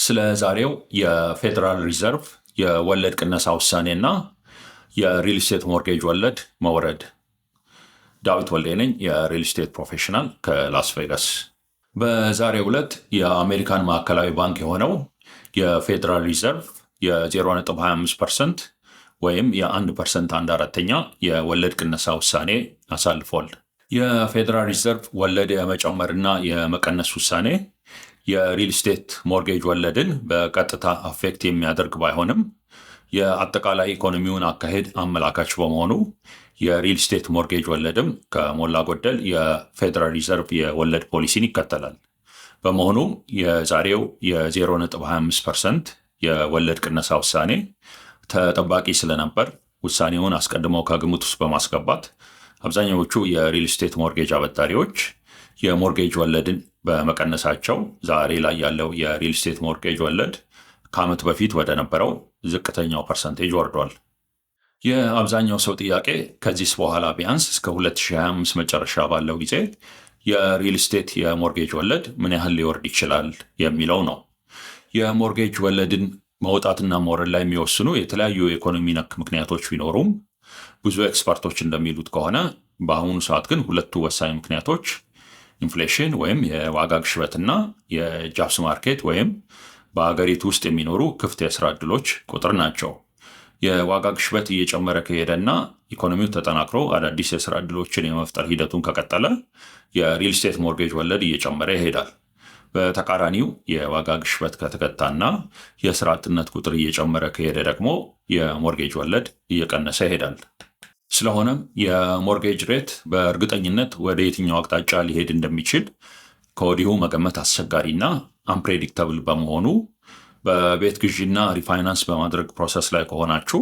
ስለ ዛሬው የ Federal Reserve የወለድ ቅነሳ ውሳኔና የ real estate mortgage ወለድ መውረድ። ዳዊት ወልዴ ነኝ፣ የ real estate professional ከላስ ቬጋስ። በዛሬው ዕለት የአሜሪካን ማዕከላዊ ባንክ የሆነው የ Federal Reserve የ0.25% ወይም የ1% 1/4 የወለድ ቅነሳ ውሳኔ አሳልፏል። የ Federal Reserve ወለድ የመጨመርና የመቀነስ ውሳኔ የ real estate mortgage ወለድን በቀጥታ affect የሚያደርግ ባይሆንም፣ የአጠቃላይ ኢኮኖሚውን አካሄድ አመላካች በመሆኑ የ real estate mortgage ወለድም ከሞላ ጎደል የ Federal Reserve የወለድ ፖሊሲን ይከተላል። በመሆኑም የዛሬው የ0.25% የወለድ ቅነሳ ውሳኔ ተጠባቂ ስለነበር፣ ውሳኔውን አስቀድመው ከግምት ውስጥ በማስገባት አብዛኛዎቹ የ real estate mortgage አበዳሪዎች የ mortgage ወለድን በመቀነሳቸው ዛሬ ላይ ያለው የ real estate mortgage ወለድ ከዓመት በፊት ወደ ነበረው ዝቅተኛው percentage ወርዷል። የአብዛኛው ሰው ጥያቄ ከዚህስ በኋላ ቢያንስ እስከ 2025 መጨረሻ ባለው ጊዜ የ real estate የ mortgage ወለድ ምን ያህል ሊወርድ ይችላል የሚለው ነው። የ mortgage ወለድን መውጣትና መውረድ ላይ የሚወስኑ የተለያዩ የኢኮኖሚ ነክ ምክንያቶች ቢኖሩም፣ ብዙ expert ኦች እንደሚሉት ከሆነ በአሁኑ ሰዓት ግን ሁለቱ ወሳኝ ምክንያቶች inflation ወይም የዋጋ ግሽበትና የ jobs market ወይም በሀገሪቱ ውስጥ የሚኖሩ ክፍት የስራ ዕድሎች ቁጥር ናቸው። የዋጋ ግሽበት እየጨመረ ከሄደና ኢኮኖሚው ተጠናክሮ አዳዲስ የስራ ዕድሎችን የመፍጠር ሂደቱን ከቀጠለ የ real estate mortgage ወለድ እየጨመረ ይሄዳል። በተቃራኒው የዋጋ ግሽበት ከተገታና የስራ አጥነት ቁጥር እየጨመረ ከሄደ ደግሞ የ mortgage ወለድ እየቀነሰ ይሄዳል። ስለሆነም የ mortgage rate በእርግጠኝነት ወደ የትኛው አቅጣጫ ሊሄድ እንደሚችል ከወዲሁ መገመት አስቸጋሪና unpredictable በመሆኑ፣ በቤት ግዢና refinance በማድረግ process ላይ ከሆናችሁ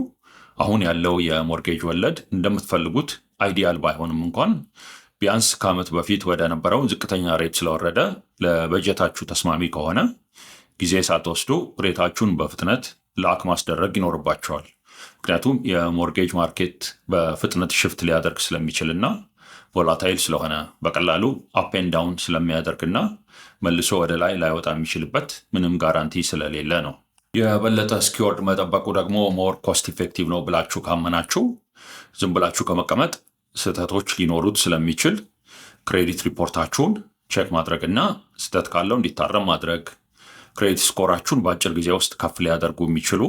አሁን ያለው የ mortgage ወለድ እንደምትፈልጉት ideal ባይሆንም እንኳን ቢያንስ ከዓመት በፊት ወደ ነበረው ዝቅተኛ rate ስለወረደ ለበጀታችሁ ተስማሚ ከሆነ ጊዜ ሳትወስዱ rate ኣችሁን በፍጥነት lock ማስደረግ ይኖርባችኋል። ምክንያቱም የ mortgage market በፍጥነት shift ሊያደርግ ስለሚችልና volatile ስለሆነ፣ በቀላሉ up and down ስለሚያደርግና መልሶ ወደ ላይ ላይወጣ የሚችልበት ምንም guarantee ስለሌለ ነው። የበለጠ እስኪወርድ መጠበቁ ደግሞ more cost effective ነው ብላችሁ ካመናችሁ፣ ዝም ብላችሁ ከመቀመጥ ስህተቶች ሊኖሩት ስለሚችል credit report ኣችሁን check ማድረግ እና ስህተት ካለው እንዲታረም ማድረግ፣ credit score ኣችሁን በአጭር ጊዜ ውስጥ ከፍ ሊያደርጉ የሚችሉ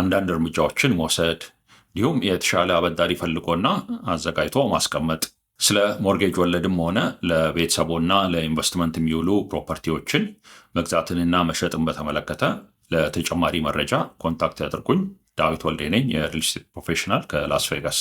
አንዳንድ እርምጃዎችን መውሰድ፣ እንዲሁም የተሻለ አበዳሪ ፈልጎና አዘጋጅቶ ማስቀመጥ። ስለ mortgage ወለድም ሆነ ለቤተሰቦና ለኢንቨስትመንት የሚውሉ property ዎችን መግዛትንና መሸጥን በተመለከተ ለተጨማሪ መረጃ contact ያድርጉኝ። ዳዊት ወልዴ ነኝ፣ የ real estate professional ከላስ ቬጋስ።